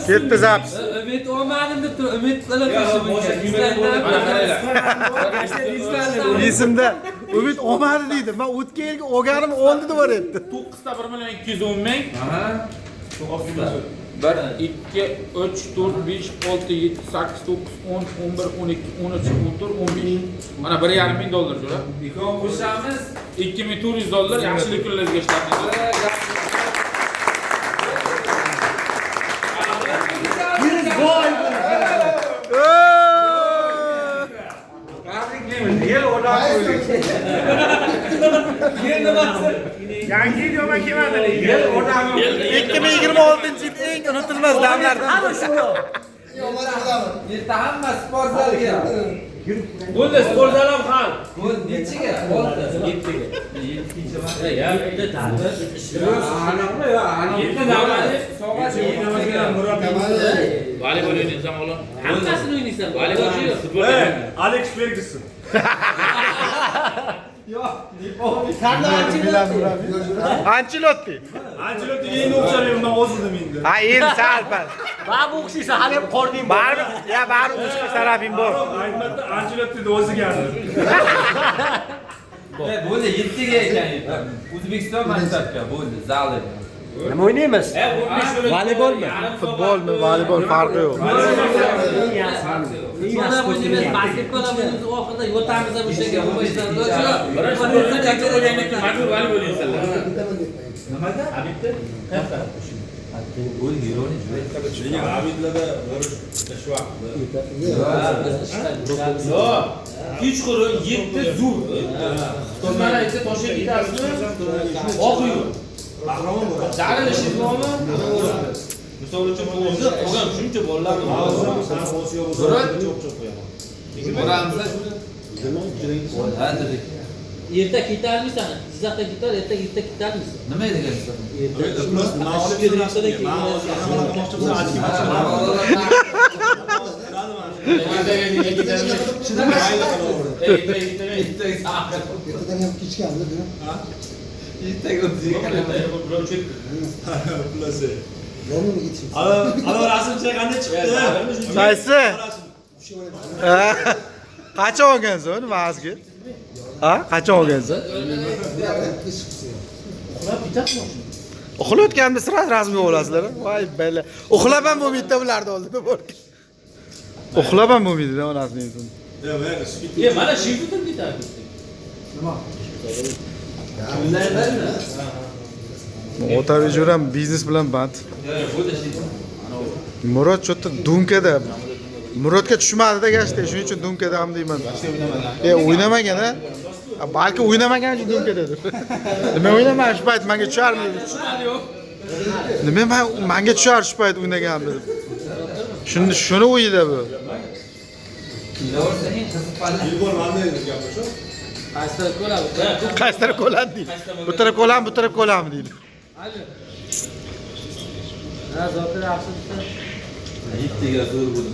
Ketdi запись. Umid olmadim deb turib, umid qilib Esimda Umid olmadi deydi. Men o'tgan yilgi olganim oldi deb yuboryapti. 9 ta 1 million 210 ming. 1 2 3 4 5 6 7 8 9 10 11 12 13 14 15. Mana 1,5 ming dollar jo'ra. Ikkovini qo'shamiz. 2400 dollar yaxshilik kunlaringizga ishlatdingiz. Yangi yil yomon kelmadi lekin. 2026 yil eng unutilmas damlardan. Erta hamma sport zalga. Bo'ldi, sport zal ham hal. Bu nechiga? Olti. Yettiga. Ya bitta tadbir. Yetti davlat. Soat yettiga. Voleybol o'ynaysan o'g'lim. Hammasini o'ynaysan. Voleybol, futbol. Alex Ferguson. Ancelotti. Ancelotti endi o'xshamayman, men o'zim endi. Ha, endi sal pal. Baribir o'xshaysan, hali ham qorning bor. Baribir, ya baribir uchta tarafing bor. Albatta Ancelottini o'zi keldi. Bo'ldi, yettiga ekan. O'zbekiston maktabga bo'ldi, zali. Nima o'ynaymiz? Voleybolmi? Futbolmi, voleybol farqi yo'q. Futbol ham o'ynaymiz, basketbol ham o'ynaymiz, oxirida yotamiz ham o'sha yerga 15 dan. Birinchi majbur voleybol o'ynaysanlar. Nimaga? Habibda? Lekin Abidlarda borish shu vaqtda. Yo'q. Kechqurun 7 zo'r. Siz mana aytsa Toshkentga ketasizmi? Oq uy. Dalil ishingiz bormi? Misol uchun o'zi qolgan shuncha bolalar Erta ketarmisan? Jizzaxdan ketar, erta erta ketarmisan? Nima degansiz? Ertadan ham kechganmi dedim. Ertaga o'ziga Yormani yetishim. Ana rasm qanday chiqdi? Qaysi? Ha? Qachon olgansan uni mazgi? Ha? Qachon olgansan? Uxlayotganimda sira rasmga olasizlar. Voy bala. Uxlab ham bo'lmaydi bularni oldida borgan. Uxlab ham bo'lmaydi onasini esin. Mana shiftdan ketardik. Otabek jo'ram biznes bilan band. Murod cho'tta dunkada. Murodga tushmadi-da gashta, shuning uchun dunkada ham deyman. O'ynamagan a? Balki o'ynamagan uchun dunkadadir. Nima o'ynamagan shu payt menga tusharmi? Nima menga tushar shu payt o'ynaganmi deb. Shuni o'yida bu. Qaysi taraf ko'radi? Qaysi taraf ko'ladi deydi. Bu taraf ko'lami, bu taraf ko'lami deydi. Ha, Zokir yaxshi desa. Yettiga zo'r bo'ldi.